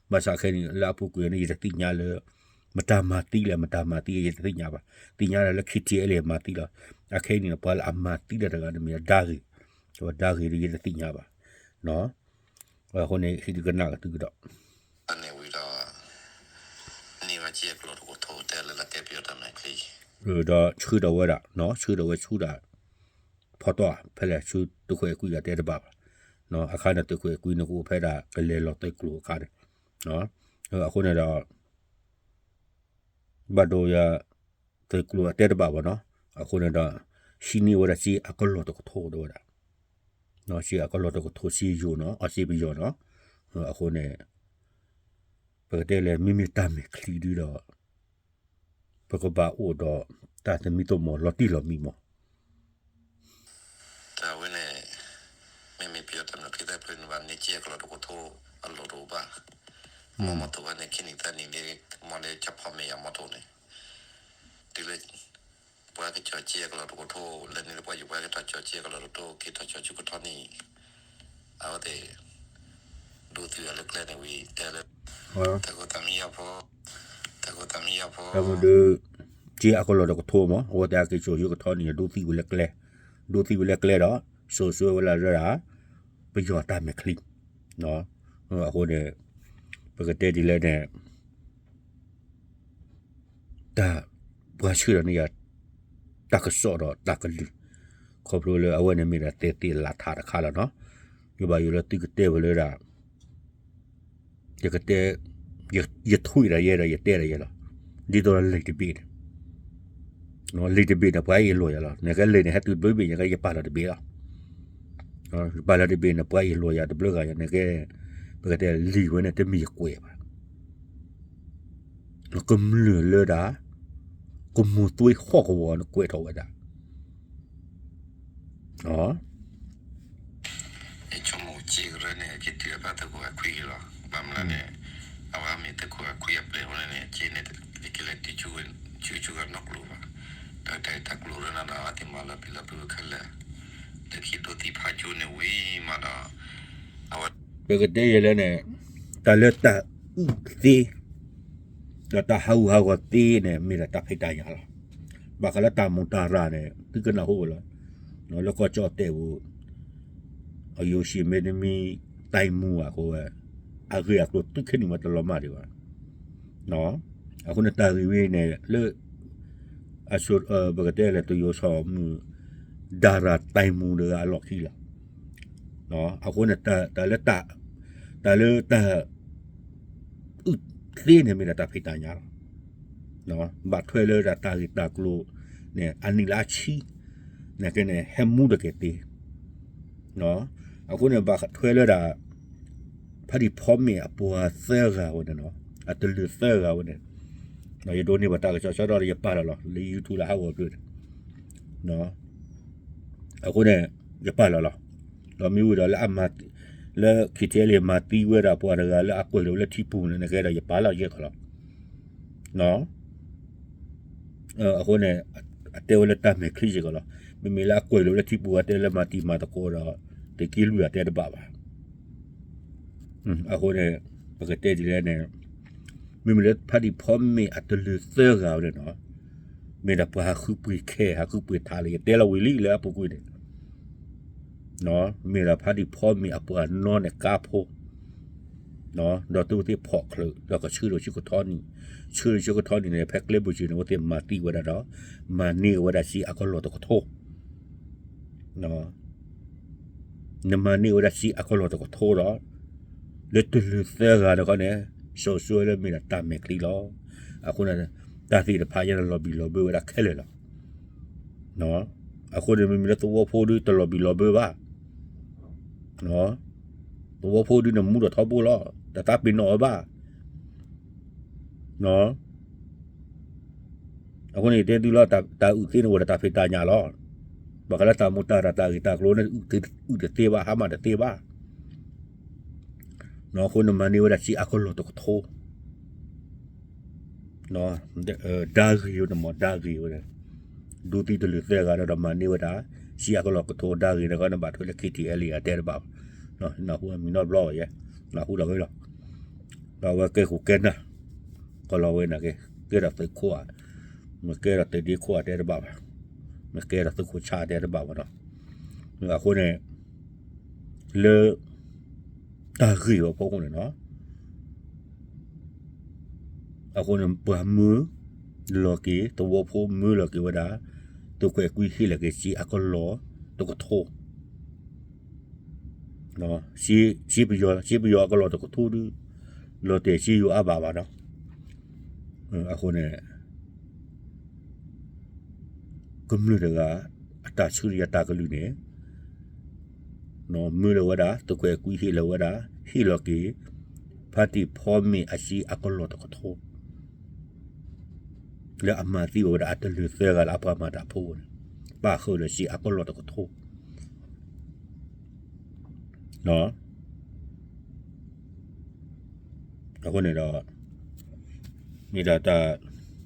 ဘၣ်ဆၣ်ခဲအံၤန့ၣ် လၢအပူၤကွံာ်န့ၣ် ယတသ့ၣ်ညါလၢ မတၤမၤသံလဲၣ် မတၤမၤသံ ယတသ့ၣ်ညါဘၣ်. သ့ၣ်ညါဒၣ်လၢ ခံထံအဲလ်အ့ၣ် မၤသံလီၤ. အခဲအံၤန့ၣ် ပှၤလၢအမၤသံဒၣ်တဂၤန့ၣ်မ့ၢ်ဒၣ်ဒၣ်ဂ့ၤ, ဒီးဒၣ်ဂ့ၤဒီးယတသ့ၣ်ညါဘၣ်. အဃိန့ၣ် ဟ့ၣ်ဒုးကနၣ်ကသုကဒီး န့ၣ်ဝံၤဒီး န့ၢ်ဘၣ်စ့အကလီၢ်တကထိ တဲလၢလၢတဲပယီၤတၢ်မဲာ်ချံ ဒီးဆှၢဒီးဝဲဒၣ် ဆှၢဒီးဝဲဆူဒၣ် ဖီတီၢ် ဖဲလဲၣ်ဆူသုးခိၣ်အဲၤကွံအတဲတဘၣ်ဘၣ်. အခါန့ၣ်သုးခိၣ်အဲၤကွံန့ၣ်ကအိၣ်ဖဲဒၣ်ကလဲၤလီၤသုးကျိၤအခါန့ၣ် အဃိန့ၣ်ဒီး ဘၣ်ဒိယၤ သုးကျိၤအတဲတဘၣ်ဘၣ်နီၤ, အဃိန့ၣ်ဒီး ဟံးန့ၢ်ဝဲဒၣ်စ့အကလီၢ်တကထိတဲဝဲဒၣ်, စ့အကလီၢ်တကထိစ့ယိၤနီၤ အစ့ပယီၤနီၤ, အဃိန့ၣ် ပကတဲလဲၣ် မ့မ့ၢ်တၢ်မဲာ်ချံဒုဒီး ပကဘၣ်အိၣ်ဒီးတၢ်သမံသမိးလီၤတံၢ်လီၤမံမး တၢ်ဝဲန့ၣ် မ့မ့ၢ်ပယီၤတၢ်မဲာ်ချံသၢဖျၢၣ်န့ၣ်ဘၣ်န့ၢ်စ့အကလီၢ်တကထိအလီၢ်တအိၣ်ဘၣ်, မ့ၢ်မီၢ်တိၢ်ဘၣ်န့ၣ် ခံနံၣ်သၢနံၣ်န့ၣ် မ့ၢ်လၢကၠီဖီမ့ၢ်ယၤမီၢ်တိၢ်န့ၣ် တုၤလၢ ပှၤကကၠီစ့အကလီၢ်တကထိ လၢန့ၣ်ပှၤယပှၤကထီၣ်ကၠီစ့အကလီၢ်တကထိ က့ၤထီၣ်ကၠီဆူကထီၣ်န့ၣ် အဝဲသ့ၣ် ဒိးသုးအီၤလၢကျဲန့ၣ်ဝံၤ တဲလၢ တၢ်ကိၢ်တၢ်မံယီၤဖိ တၢ်ကိၢ်တၢ်မံယီၤဖိ တၢ်မုၢ်ဒုး စ့အကလီၢ်တကထိမး အဝဲသ့ၣ်အက့ၤစိာ်ဆူကထီၣ်န့ၣ် ဒိးသံဝဲလၢကျဲ, ဒိးသံဝဲလၢကျဲဒီး စိာ်ဆှၢဝဲလၢဒၣ် ပယီၤတၢ်မဲာ်ချံ, အဃိန့ၣ် ပကတဲဒ်လဲၣ်န့ၣ် တၢ်ပှၤဆှၢဒီးန့ၢ်ယၤ တၢ်ကစီၣ်ဒီးတၢ်ကလုၢ်, ခီဖျိလၢအဝဲန့ၣ်မ့ၢ်ဒၣ်သဲးသ့ၣ်လးထးတခါလီၤနီၤ, ယဘၣ်ယိၣ်လၢသုကတဲဝဲလၢဒၣ် ယကတဲ ယထွံၣ်ဒီးယဲဒီးယတဲဒီးယဲလီၤ, ဒ်သိးလံာ်တဘ့ၣ်န့ၣ် လံာ်တဘ့ၣ်န့ၣ် ပှၤအ့ၣ်လိာ်ယၤလီၤ, နကဲလံာ်န့ၣ် ဟဲတုၤတဘ့ၣ်ဘ့ၣ် နကဲယပာ်လီၤတဘ့ၣ်လီၤ, ယပာ်လီၤတဘ့ၣ်န့ၣ် ပှၤအ့ၣ်လိာ်ယၤတဘျုးဂၤယၤ နကဲ ပကတဲလံာ်ဝဲန့ၣ် တမ့ၢ်ယကွဲးဘၣ် ကမျၢၢ်လၢဒၣ် ကမိၢ်သွ့ဟီၣ်ကဝီၤန့ၣ်ကွဲးထီၣ်ဝဲဒၣ် ယဆိကမိၣ်စ့ကရၢန့ၣ် က့ၤတုၤအဖဲသုးခိၣ်အခွံက့ၤလီၤ. ဘၣ်မနုၤလဲၣ်န့ၣ် အဝဲမ့ၢ်သုးခိၣ်အခွံအပျဲၢ်အဃိန့ၣ် စ့န့ၣ် က့ၤလဲၤတုၤဆူကဆူကနီၢ်ကျိၤဘၣ်. ဒီးတၢ်ဂ့ၢ်တၢ်ကျိၤရၢန့ၣ်ဒီး အဝဲသ့ၣ်မၤလီၤပျံၤလီၤဖုးခဲလၢာ် လၢခံဒိသံဖးကၠိန့ၣ်ဝံၤမးဒီး အဝဲ ပကတဲယဲလဲၣ်န့ၣ် တၢ်လၢတၢ်အုၣ်သ့ ဒီးတၢ်ဟးဂူာ်ဟးဂီၤသ့န့ၣ် မ့ၢ်ဒၣ်တၢ်ဖံးတၢ်ညၣ်လီၤ. ဘၣ်ဃးလၢတၢ်မူးတၢ်ရၢ်န့ၣ် သုကနၢ်ဟူဝဲလီၤ. လၢကီၢ်ကၠီၣ်တဲာ်ပူၤ အယိၤၡ့မ့တမ့ၢ် တိုင်းမှူး အဃိဝဲ အဂ့ၢ်အကျိၤသုခဲနံၣ်မ့ၢ်တလီၤမၢ်ဒံးဘၣ်. အဃိန့ၣ်တၢ်ဂ့ၢ်ဝဲန့ၣ် လၢ အဆိ ပကတဲလၢတယိၤစီၤမုၢ် ဒါရၤတိုင်းမှူး တဂၤအလီၢ်ခံလီၤ. အဃိန့ၣ် တၢ်လၢတၢ် တၢ်လၢတၢ် အုၣ်သ့န့ၣ်မ့ၢ်ဒၣ်တၢ်ဖံးတၢ်ညၣ်လီၤ. ဘၣ်ထွဲလၢဒၣ်တၢ်ဂ့ၢ်တၢ်ကျိၤန့ၣ် အနံၣ်လၢအဆံ န့ၣ်ကဲန့ၣ် ဟဲမူတက့ၢ်သ့. အဃိန့ၣ် ဘၣ်ထွဲလၢဒၣ် ဖါတံၢ်ဖီမ့ၢ်အပှၤသၢဂၤဝဲန့ၣ်နီၤ အတလုာ်သၢဂၤဝဲန့ၣ် ယဒိးန့ၢ်ဘၣ်တၢ်ကစီၣ်ဆၢထီၣ်ဒီးယပာ်လီၤလီၤ လၢ YouTube လၢဟးဂီၤဖျၢၣ်န့ၣ် အဃိန့ၣ် ယပာ်လီၤလီၤ. ဒီးမ့ၢ်ဝံၤဒီးလၢအမၤ လၢ ခံထံအဲလ့ၣ် မၤသံဝဲဒၣ်ပှၤတဂၤလၢအကွဲးလီၤဝဲလၢထံပူၤန့ၣ် နကဲဒီးယပာ်လီၤယဲၢ်ကီးလီၤ. အဃိန့ၣ် အတဲဝဲလၢတၢ်မဲာ်ချံစ့ၢ်ကီးလီၤ. မ့မ့ၢ်လၢအကွဲးလီၤလၢထံပူၤ အတဲလၢမၤတံၤမၤသကိးဒီး တက့လွံၢ်အတဲတဘၣ်ဘၣ်. အဃိန့ၣ် ပကတဲဒ်လဲၣ်န့ၣ် မ့မ့ၢ်လၢဖါတံၢ်ဖီမ့ၢ်အတလုာ်သၢဂၤဝဲန့ၣ်နီၤ, မ့ၢ်ဒၣ်ပှၤဟးဃုပှ့ၤခဲ ဟးဃုပှ့ၤထးလၢယတဲလီၤဝံၤလံလၢအပူၤကွံာ်န့ၣ် မ့ၢ်ဒၣ်ဖါတံၢ်ဖီမ့ၢ်အပှၤနီၢ်န့ၣ်ကါဖိ ဒီးသုဝဲသ့ၣ်ဖီၣ်ချုး ဒီးကဆှၢဒိၣ်ဆူကထီနံၣ်, ဆှၢဒိၣ်ဆူကထီနံၣ်န့ၣ် ဖဲကျဲဘိၣ်စၢၤန့ၣ် အဝဲသ့ၣ်မၤသံဝဲဒၣ်ဒီး မၤန့ၢ်ဝဲဒၣ်စ့အကလီၢ်တကထိ နမၤန့ၢ်ဝဲဒၣ်စ့အကလီၢ်တကထိဒီး လၢတလုာ်သၢဂၤတခီန့ၣ် စိၤစိၤလၢမ့ၢ်ဒၣ်တၢ်မဲာ်ချံလီၤ. အဃိန့ၣ် တၢ်သ့ၣ်တဖၣ်ညါန့ၣ်လီၤဘံၣ်လီၤဘၢဝဲဒၣ်ခဲလၢာ်လီၤ. အဃိန့ၣ် မ့မ့ၢ်လၢသဝီဖိဒုတလီၤဘံၣ်လီၤဘၢဘၣ်. သဝီဖိဒုန့ၣ်မူဒီးထီဘိလီၤ. တသးပ့ၤနီၣ်ဝဲဘၣ်. အဃိန့ၣ် ယတဲသုလီၤ တၢ်အုၣ်သ့န့ၣ်အိၣ်ဒီးတၢ်ဖံးတၢ်ညၣ်လီၤ. ဘၣ်ဃးလၢတၢ်မူတၢ်ရၢ်တၢ်ဂ့ၢ်တၢ်ကျိၤန့ၣ် အုၣ်တသ့ဘၣ် ဟါမၢ်တသ့ဘၣ်. အဃိန့ၣ်မၤန့ၢ်ဝဲဒၣ်စ့အကလီၢ်တကထိ ဒါဂ့ၤဝဲန့ၣ်မ့ၢ် ဒါဂ့ၤဝဲန့ၣ် ဒူသံတလုာ်သၢဂၤဒီး မၤန့ၢ်ဝဲဒၣ် စ့အကလီၢ်တကထိ ဒါဂ့ၤန့ၣ် ကနဘၣ်ထွဲလၢ KTLA အတဲတဘၣ်ဘၣ်. နၢ်ဟူမံၤနီတဘျီဘၣ်ယဲ နၢ်ဟူလီၤဝဲလီၤ. ဒီးအဝဲကဲခိၣ်ကဲနၢ် ကလီၤဝဲန့ၣ်က့ ကဲထီၣ်သုးခိၣ်ဧါ မ့ၢ်ကဲထီၣ်သုးဒ့ခိၣ်ဧါတဲတဘၣ်ဘၣ်, မ့ၢ်ကဲထီၣ်သုးခိၣ်ဆါတဲတဘၣ်ဘၣ်နီၤ. အဃိန့ၣ် လၢ တၢ်ဂ့ၢ်ဝဲဖီခိၣ်န့ၣ်နီၤ အဃိန့ၣ် ပှၤမၢလီၤက့ၤ သဝီဖိမၢလီၤက့ၤဝဲဒၣ် သုးခွဲးကွံဟ့ၣ်လီၤက့ၤစ့အကလီၢ်တကထိ စ့ပယီၤ စ့ပယီၤအကလီၢ်တကထိဒု လီၤတဲာ်စ့ယိၤအါဘၣ်ဘၣ်နီၤ. အဃိန့ၣ် ကမျၢၢ်တဂၤ အတၢ်ဆၢတယၤတၢ်ကလုၢ်န့ၣ် မၢလီၤဝဲဒၣ် သုးခွဲးကွံဟ့ၣ်လီၤဝဲဒၣ် ဟ့ၣ်လီၤက့ၤ ဖါတံၢ်ဖီမ့ၢ်အစ့အကလီၢ်တကထိ လၢအမၤသံဝဲဒၣ်အတလုာ်သၢဂၤလၢအပှၤမၤတၢ်ဖိန့ၣ် ပာ်ဃုာ်ဒီးစ့အကလီၢ်တကထိ အဃိန့ၣ်ဒီး မ့ၢ်ဒၣ်တၢ်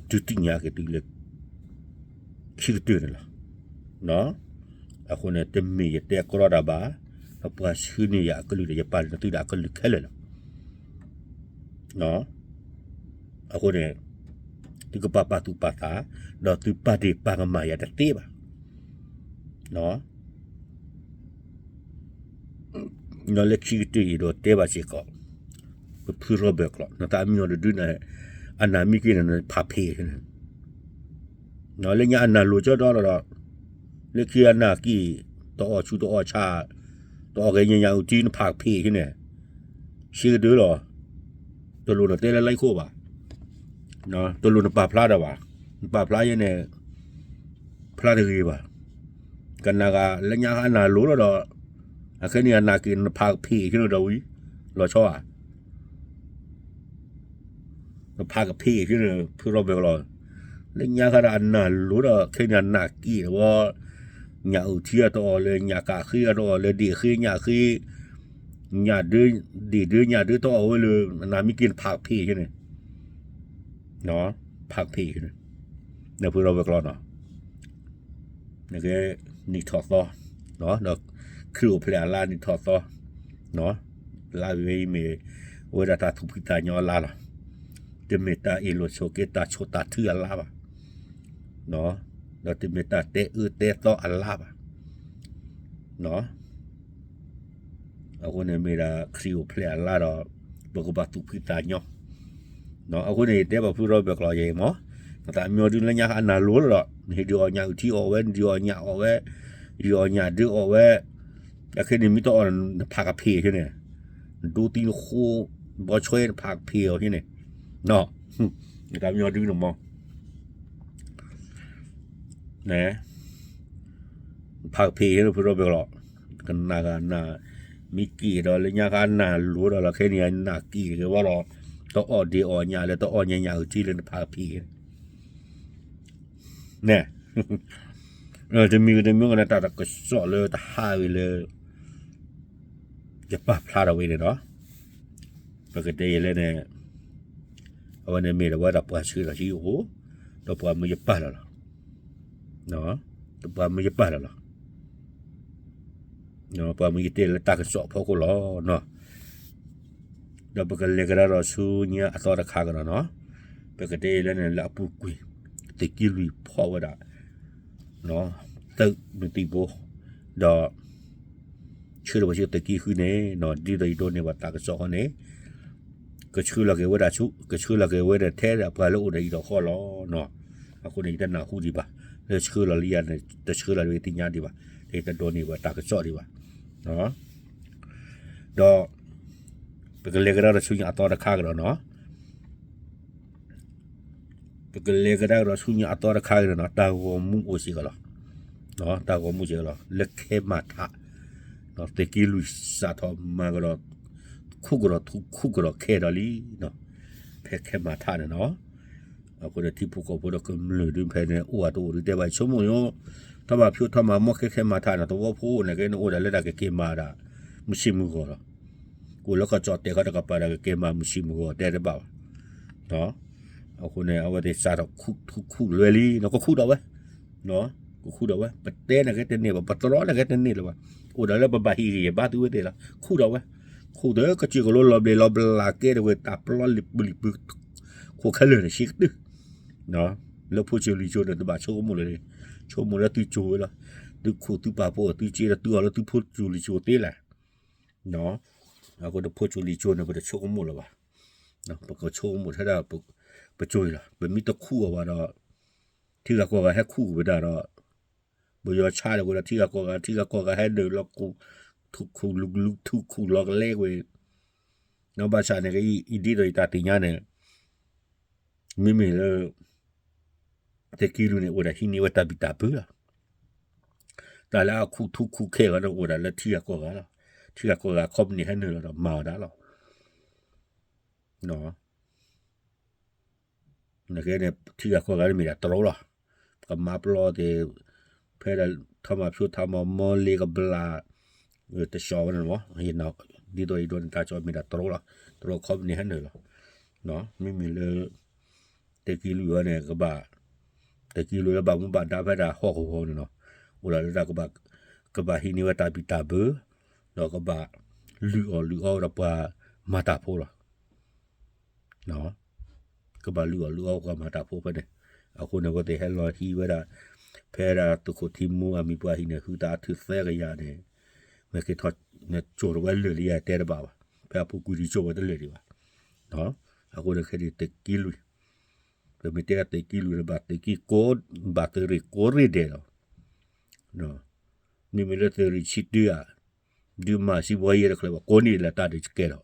ဒုးသ့ၣ်ညါက့ၤသုလၢ ခံကတၢၢ်န့ၣ်လီၤ. အဃိန့ၣ် တမ့ၢ်ယတဲကြီတၢ်ဘၣ်, ဒီးပှၤဆှၢန့ၢ်ယၤအကလုၢ်ဒီး ယပာ်လီၤသုဒီးအကလုၢ်ခဲလၢာ်လီၤ. အဃိန့ၣ် သုကပာ်ပာ်သူၣ်ပာ်သး, ဒီးသုပာ်ဒ့ၣ်ပာ်ကမၣ်ယၤတသ့ဘၣ်. ဒီးလၢခံကတၢၢ်အံၤဒီးတဲဘၣ်စ့ၢ်ကီး, ပဖုရီဘၢၣ်ကျီၢ် နသးမံအီၤတဒုန့ၣ်, အနၢ်မံက့ၤန့ၣ် နဖးဖ့းန့ၣ်, လၢညါအနၢ်လိၤကၠီဒီလီၤဒီး, လၢခံအနၢ်က့ၤ, တအီၣ်ဆူၣ်တအီၣ်ဆါ, တအီၣ်ကဲညါညါအုၣ်ထံ နဖးကဖ့းန့ၣ်, ဆ့ကဒၢလီၤ. တလိၣ်နတဲလၢလၢခိၣ်ဘၣ်, တလိၣ်နပာ်ဖျါတၢ်ဘၣ်, နပာ်ဖျါယဲန့ၣ် ဖျါတဂ့ၤဘၣ်. ကနၣ်ဂၤလၢညါအနၢ်လိၤလီၤဒီး, အခဲန့ၣ်အနၢ်က့ၤ နဖးကဖ့းန့ၣ်ဒီးဝံၤ, လီၤဆီဧါ. နဖးကဖ့းန့ၣ် ဖုရီဘၢၣ်ကျီၢ်, လၢညါခါဒီးအနၢ်လိၤဒီး ခဲန့ၣ်အနၢ်က့ၤဝဲ, ညၣ်အုၣ်ထံအတအီၣ်လၢညၣ်ကးဃ့အတအီၣ်လၢဒ့ၣ်ဃ့ညၣ်ဃ့, ညၣ်ဒၢ, ဒ့ၣ်ဒၢညၣ်ဒၢတအီၣ်ဝဲလၢ အနၢ်မံက့ၤနဖးကဖ့းန့ၣ်, ဖးကဖ့းန့ၣ်, နဖုရီဘၢၣ်ကျီၢ်နီၤ, နကဲနံၣ်ထီၣ်သီ, ဒီးခရံာ်အိၣ်ဖျဲၣ်အလါနံၣ်ထီၣ်သီ, လါဝဲအံၤမ့ၢ်ဝဲဒၣ်တၢ်သူၣ်ဖှံသးညီအလါလီၤ. တမ့ၢ်တၢ်အ့ၣ်လိာ်ဆိးက့တၢ်ဆိၣ်တၢ်ထုအလါဘၣ်, ဒီးတမ့ၢ်တၢ်တဲအၢတဲသီအလါဘၣ်. အဃိန့ၣ်မ့ၢ်ဒၣ်ခရံာ်အိၣ်ဖျဲၣ်အလါဒီး ပကဘၣ်သူၣ်ဖှံသးညီ, အဃိန့ၣ် ယတဲဘၣ်ဖုရီဘၢၣ်ကျီၢ်ယဲအံၤမ့ၢ်, နသးမံအီၤဒုလၢညါအနၢ်လိၤလီၤဒီး နဟ့ၣ်ဒုးအီၣ်ညၣ်အုၣ်ထံအီၣ်ဝဲ, နဒုးအီၣ်ညၣ်အုၣ်ထံအီၣ်ဝဲ, ဒုးအီၣ်ညၣ်ဒၢအီၣ်ဝဲ, အခဲန့ၣ်မ့ၢ်တအီၣ်နဖးကဖ့းန့ၣ်, နဒိသံနဃိ, ဘီဆွဲနဖးကဖ့းအီၤန့ၣ်, နသးမံအီၤဒုန့ၣ်မ့ၢ် ဖးကဖ့းန့ၣ်ဖုရီဘၢၣ်ကျီၢ်, ကနၣ်ဂၤနၢ်မံက့ၤဒီးလၢညါခါနၢ်လိၤဒီးလီၤခဲန့ၣ်နၢ်က့ၤက့ၤဝဲဒီး, တအီၣ်ဒ့ၣ်အီၣ်ညၣ်လၢတအီၣ်ညၣ်ညၣ်အုၣ်ထံလၢနဖးကဖ့းန့ၣ်, တမံၤဂ့ၤတမံၤဂ့ၤန့ၣ် တၢ်တကစီၣ်လၢတဟးဂ့ၤလၢ ယပာ်ဖျါထီၣ်ဝဲန့ၣ်ဒီး, ပကတဲယဲလဲၣ်န့ၣ်, အဝဲန့ၣ်မ့ၢ်ဒၣ်ဝဲဒၣ်ပှၤဆှၢဒီးဟံၣ်အိၣ်, ဒီးပှၤမၢယပာ်လီၤလီၤ. ပှၤမၢယပာ်လီၤလီၤ. ပှၤမၢယတဲလၢတၢ်ကစီၣ်ဖီခိၣ်လီၤ. ဒီးပကလဲၤကဒါဒီးဆူညါအသီတခါကဒီးနီၤ, ပကတဲလၢန့ၣ်လၢအပူၤကွံာ် သုးက့လွံၢ်ဖီၣ်ဝဲဒၣ် သုးမုၢ်သံၣ်ဘိ, ဒီး ဆှၢလီၤဝဲဆူသုးက့ဃုန့ၣ်နီၤ, ဒ်သိးယဒိးန့ၢ်ဘၣ်တၢ်ကစီၣ်ဃီန့ၣ် ကဆှၢလီၤက့ၤဝဲဒၣ်ဆူ, ကဆှၢလီၤက့ၤဝဲဒၣ်ထဲဒၣ်ပှၤလၢအိၣ်ဒီးအံၤဒီးဃီလီၤနီၤ. အဃိန့ၣ် ယတနၢ်ဟူဒံးဘၣ်, လၢဆှၢလီၤလံယၤန့ၣ် တဆှၢလီၤတဂ့ၤသ့ၣ်ညါဒံးဘၣ်, ယတဒိးန့ၢ်ဘၣ်တၢ်ကစီၣ်ဒံးဘၣ်. ဒီး ပကလဲၤကဒါဒီးဆူညါအသီတခါကဒီးနီၤ, ပကလဲၤကဒါကဒီးဆူညါအသီတခါကဒီးနီၤ, တၢ်ဂီၤမူအိၣ်စ့ၢ်ကီးလီၤ. တၢ်ဂီၤမူစ့ၢ်ကီးလီၤ, လၢခဲမၤထး, သုးက့လွံၢ်စးထီၣ်မၤကဒီး ခူၣ်ကဒီးထူ ခူၣ်ကဒီးခဲဒီးလံနီၤ, ဖဲခဲမၤထးန့ၣ်နီၤ. အဃိန့ၣ် ထံဖိကီၢ်ဖိဒီးကမျၢၢ်ဒုးဖဲန့ၣ် အိၣ်အတအိၣ်ဒုးတဲဘၣ်ဆိကမိၣ်ယိ, ထီၣ်မၤဖၠိထီၣ်မၤမီၢ်ခဲခဲမၤထးန့ၣ် သဝီဖိန့ၣ်ကဲန့ၣ်အိၣ်ဒၣ်လၢတၢ်ကက့ၤမၤဒၣ် မုၢ်ဆ့ၣ်မုၢ်ဂီၤလီၤ. အိၣ်လၢကီၢ်ကၠီၣ်တဲာ်ခီတကပၤဒီးကက့ၤမၤမုၢ်ဆ့ၣ်မုၢ်ဂီၤတဲတဘၣ်ဘၣ်. အဃိန့ၣ် အဝဲသ့ၣ်စးထီၣ်ခူၣ်ထူခူၣ်လွဲလံနီၤ, ကခူၣ်ဒီးဝဲ, ကခူၣ်ဒီးဝဲ, ပတဲန့ၣ်ကဲတန့ၢ်ဘၣ်, ပတြီန့ၣ်ကဲတန့ၢ်လၢၤဘၣ်, အိၣ်ဒၣ်လၢပဘၣ်ဟံးဂ့ၤယဘါသုဝဲသ့ၣ်လီၤ, ခူၣ်ဒီးဝဲ, ခူၣ်ဒီးကစၢၢ်ကလိလီၤဘျ့းလီၤဘျးကဲတဝဲတၢ်ပျီလံာ်ပူၤလံာ်ပူၤ ခိၣ်ခဲလၢာ်န့ၣ်ဆ့ကတၢၢ် လၢဖိဆူၣ်လံၤစိၤန့ၣ် တဘၣ်ဆိကမိၣ်လၢၤ, ဆိကမိၣ်လၢသုစိၤဝဲလီၤ, သုခူၣ်သုပာ်ဖိအီၤသုစ့ဒီးသုအီၤလၢသုဖိဆူၣ်လံၤစိၤသ့လဲၣ်. အဃိန့ၣ်ဖိဆူၣ်လံၤစိၤန့ၣ် ပတဆိကမိၣ်လၢၤဘၣ်, ပကဆိကမိၣ်ထဲဒၣ် ပစိၤအံၤလီၤ, ပမ့ၢ်တခူၣ်အီၤဘၣ်ဒီး ထံဂၤကီၢ်ဂၤဟဲခူၣ်ဝဲဒၣ်ဒီး ပယီၤဆါလီၤဝဲဒီးထံဂၤကီၢ်ဂၤ ထံဂၤကီၢ်ဂၤဟဲနုာ်လီၤခူၣ်, ထူခူၣ်လူၤလူၤထူခူၣ်လီၤကလဲကွံာ်, ဘၣ်ဆၣ်န့ၣ် အံၤဒ်သိးယတၢ်သ့ၣ်ညါန့ၣ် မ့မ့ၢ်လၢ သုးက့လွံၢ်န့ၣ် အိၣ်ဒၣ်ဟံးန့ၢ်ဝဲတၢ်ဘံၣ်တၢ်ဘၢလီၤ. တၢ်လၢအခူၣ်ထူခူၣ်ခဲဂီၤန့ၣ် အိၣ်ဒၣ်လၢထံဂၤကီၢ်ဂၤလီၤ. ထံဂၤကီၢ်ဂၤ company ဟဲနုာ်လီၤဒီးမၤအီၤဒၣ်လီၤ. နကဲန့ၣ် ထံဂၤကီၢ်ဂၤန့ၣ်မ့ၢ်ဒၣ်တရူးလီၤ. ပကမၤပျီသ့ၣ် ဖဲဒၣ်ထီမၤဖျိထီမၤမီလ့ကဘျး တစီၤဝဲန့ၣ်မး ဒ်သိးယဒိးန့ၢ်တၢ်ကစီၣ်မ့ၢ်ဒၣ်တရူးလီၤ. တရူး company ဟဲနုာ်လီၤ. မ့မ့ၢ်လၢ သုးက့လွံၢ်ဝဲန့ၣ် ကဘၣ် သုးက့လွံၢ်လၢဘၣ်မူဘၣ်ဒါဖဲဒၣ်ဟီၣ်ကဝီၤန့ၣ်နီၤ အိၣ်ဒၣ်လၢတၢ် ကဘၣ်ဟံးန့ၢ်ဝဲတၢ်ဘံၣ်တၢ်ဘၢ ဒီးကဘၣ်လုၢ်အီၣ်လုၢ်အီဝဲဒီးပှၤမၤတၢ်ဖိလီၤ. ကဘၣ်လုၢ်အီၣ်လုၢ်အီပှၤမၤတၢ်ဖိဖဲန့ၣ်. အဃိန့ၣ် အဝဲသ့ၣ်ဟဲလီၤဟံးဝဲဒၣ် ဖဲဒၣ်သုးခိၣ်ထံမူအမံၤပှၤဟံၣ်န့ၣ် ဟုသးအထုးသၢကယၤန့ၣ် မ့ၢ်က့ၤထီၣ်န့ၣ် ကၠိၣ်တဝဲလၢာ်လံယတဲတဘၣ်ဘၣ်. ဖဲအပူၤကွံာ်ဒံးကၠိၣ်ဝဲတလၢာ်ဒံးဘၣ်. အဃိန့ၣ်ခဲဒံးသုးက့လွံၢ် ပမ့ၢ်တဲဒၣ်သုးက့လွံၢ်ဒီးဘၣ်သုးက့ကိး ဘၣ်သုးရ့ၣ်ကိးရ့ၣ်ဒဲးလီၤ. မ့မ့ၢ်လၢသုးရ့ၣ်ဆံတၢဧါ ဒုးမၤစံးဘီယဲၢ်တချၢဘၣ် ကိးနံၣ်လၢတၢ်ဒုးကဲထီၣ်,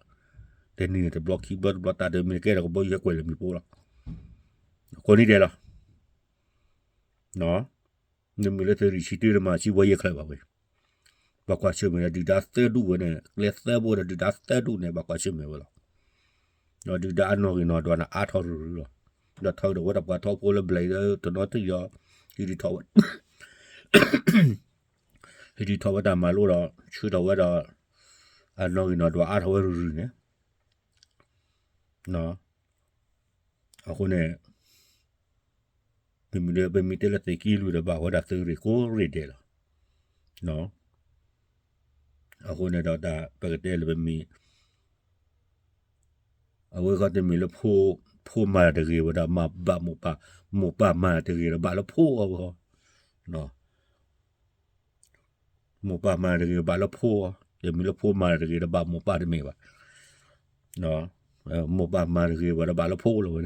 တနံၤန့ၣ်တဘျီခံဘျီတဘျီတၢ်ဒုးမ့ၢ်ကဲထီၣ် ကဘီယူၤဟဲကွံာ်လၢမ့ၣ်ပိၢ်လီၤ. ကိးနံၣ်ဒဲးလီၤ. မ့မ့ၢ်လၢသုးရ့ၣ်ဆံတၢတမၤစံးဘီယဲၢ်ချၢဘၣ်ဝဲ ပှၤကွၢ်ဆၢၣ်မဲာ်ဒီးဒုၣ်ဒါသၢဒူၣ်ဝဲန့ၣ် ကျဲသၢဘိဒီးဒုၣ်ဒါသၢဒူၣ်န့ၣ် ဘၣ်ကွၢ်ဆၢၣ်မဲာ်ဝဲလီၤ. ဒီးဒုၣ်ဒါအနီၣ်ဂံၢ်နီၣ်ဒွးန့ၣ်အါထီၣ်ရုၢ်ရုၢ်လီၤ. ဒီးထီၣ်ကဒီးဝဲဒၣ်ပှၤထီဖိလၢဘျဲးလၢတနီၤတယီၤ ဟံးထီၣ်ဝဲ ဟံးထီၣ်ဝဲတၢ်မၤလိဒီး ဆှၢထီၣ်ဝဲဒီး အနီၣ်ဂံၢ်နီၣ်ဒွးအါထီၣ်ဝဲရုၢ်ရုၢ်န့ၣ် အဃိန့ၣ် ပမ့ၢ်တဲလၢသုးက့လွံၢ်ဒီးဘၣ်ဝဲဒၣ်သုးရ့ၣ်ကိးရ့ၣ်ဒဲးလီၤ. အဃိန့ၣ်ဒီးတၢ်ပကတဲလၢပမ့ၢ် အဝဲဃီတမ့ၢ်လၢ ဖိမၤတဂ့ၤဝဲဒီး ဘၣ်မိၢ်ပၢ်, မိၢ်ပၢ်မၤတဂ့ၤဒီး ဘၣ်လၢဖိအဝဲဃီ, မိၢ်ပၢ်မၤတဂ့ၤဘၣ်လၢဖိအီၤ, တမ့ၢ်လၢဖိမၤတဂ့ၤဒီး ဘၣ်မိၢ်ပၢ်တမ့ၢ်ဘၣ်. မိၢ်ပၢ်မၤတဂ့ၤဘၣ်ဒီး ဘၣ်လၢဖိလီၤဝဲ.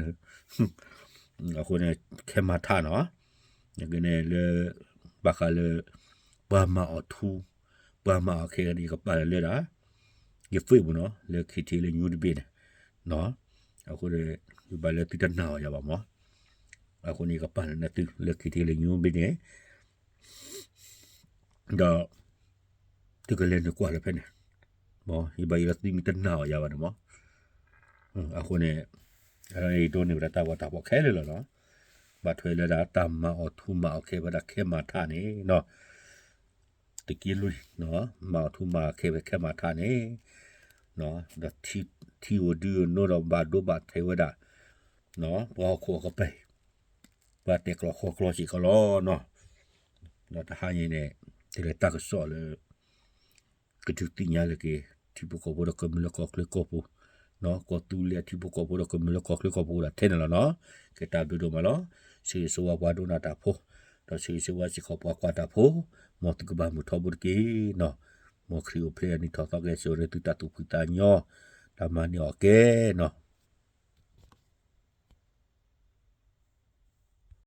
အဃိန့ၣ် ခဲမၤထးနီၤ, နကဲန့ၣ်လၢ ဘၣ်ဃးလၢ ပှၤမၤအီၤထူ, ပှၤမၤအီၤခဲဂၤန့ၣ် ယကပာ်လၢဒၣ် ယFacebookနီၤ လၢ KTLA News တဘ့ၣ်န့ၣ်, အဃိန့ၣ် ယဘၣ်လၢသုတနာ်အီၤယၤဘၣ်မး, အဃိန့ၣ် ယကပာ်လၢနသုလၢ KTLA News တဘ့ၣ်န့ၣ် ဒီး သုကလဲၤနုာ်ကွၢ်လၢဖဲန့ၣ်, ယဘၣ်ယိၣ်လၢသုမ့ၢ်တနာ်အီၤယၤဘၣ်န့ၣ်မး, အဃိန့ၣ် ယဒိးန့ၢ်ဝဲဒၣ်တၢ်ဂီၤတၢ်ဖီၣ်ခဲလၢာ်လီၤနီၤ, ဘၣ်ထွဲလၢဒၣ်တၢ်မၤအီၤထူမၤအီၤခဲဖဲဒၣ်ခဲမၤထးန့ၣ်နီၤ သုးက့လွံၢ်, မၤအီၤထူမၤအီၤခဲဖဲခဲမၤထးန့ၣ်, ဒီးထံအိၣ်ဒုအိၣ်နိဒီးဘၣ်ဒိဘၣ်ထံးဝဲဒၣ်, ပှၤဟီၣ်ခိၣ်အကပၤ, ပှၤတဲာ်ကျီၢ်ဃီကျီၢ်စ့ၢ်ကီးလီၤနီၤ. တဟါညါအံၤန့ၣ် တလဲၤတၢ်ကစီၣ်လၢ ကဒုးသ့ၣ်ညါလၢက့ၤ ထံဖိကီၢ်ဖိဒီးကမျၢၢ်လၢကီၢ်ချၢကီၢ်ပူၤ, ကီၢ်သူလ့ၤအထံဖိကီၢ်ဖိဒီးကမျၢၢ်လၢကီၢ်ချၢကီၢ်ပူၤဒီးထဲန့ၣ်လီၤနီၤ. ကဲတၢ်ဘျုးဒိၣ်မးလီၤ. ဆၢဂ့ၤဆၢဝါပှၤဒိကနၣ်တၢ်ဖိ, ဒီးဆၢဂ့ၤဆၢဝါစ့ၢ်ကီးပှၤကွၢ်တၢ်ဖိ, မ်သုကဘၣ်မုာ်ထီဘိတက့ၢ်နီၤ. မ်ခရံာ်အိၣ်ဖျဲၣ်အနံၤထီၣ်သီကဟဲစိာ်န့ၢ်သုတၢ်သူၣ်ဖှံသးညီ, တၢ်မၤန့ၢ်အီၣ်ကဲနီၤ.